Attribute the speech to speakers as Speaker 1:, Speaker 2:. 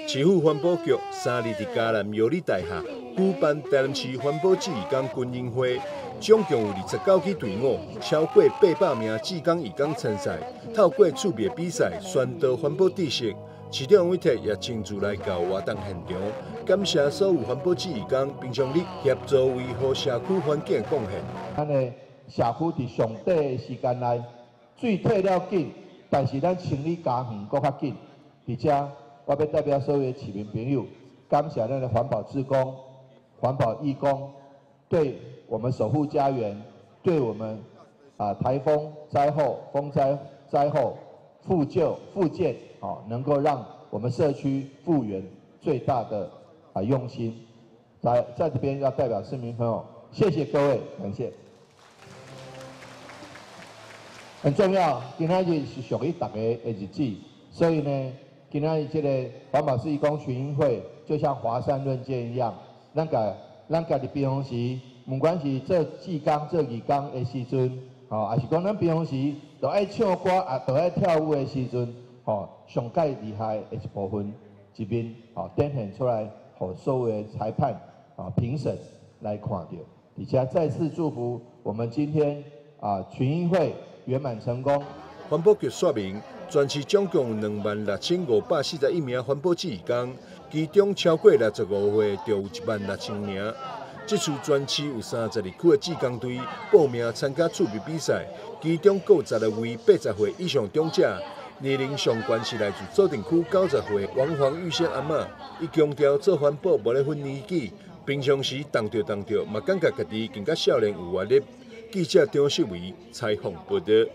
Speaker 1: 市府環保局三日佇嘉南藥理大廈舉辦台南市環保志義工群英會，總共有29支隊伍，超過800名志工義工參賽，透過趣味比賽宣導環保知識。市長委託也親自來到活動現場，感謝所有環保志義工平常日協助維護社區環境的貢獻。
Speaker 2: 咱的社區佇上短的時間內，水退了緊，但是咱清理家園閣較緊，佇遮。我欲代表所有的市民朋友，感謝咱的環保志工、環保義工，對我們守護家園，對我們颱風災後、風災災後復舊復建，能夠讓我們社區復原最大的用心，在這邊要代表市民朋友，謝謝各位，感謝。很重要，今仔日是屬於大家的日子，所以呢，今仔日這个環保志工群英會，就像華山論劍一樣，咱家己平常時，毋管是做志工、做義工的時陣，抑是講咱平常時著愛唱歌，也著愛跳舞的時陣，上蓋厲害的一部分一面，展現出來，予所有的裁判、評審來看著。而且再次祝福我們今天群英會圓滿成功。
Speaker 1: 環保局說明，全市總共有26,541名環保志義工，其中超過65歲就有16,000名。這次全市有32區的志工隊報名參加趣味比賽，其中閣有16位80歲以上長者，年齡上懸是來自祖鎮區90歲王黃玉仙阿嬤。伊強調做環保無咧分年紀，平常時動著動著，嘛感覺家己更加少年有活力。記者張秀維採訪報導。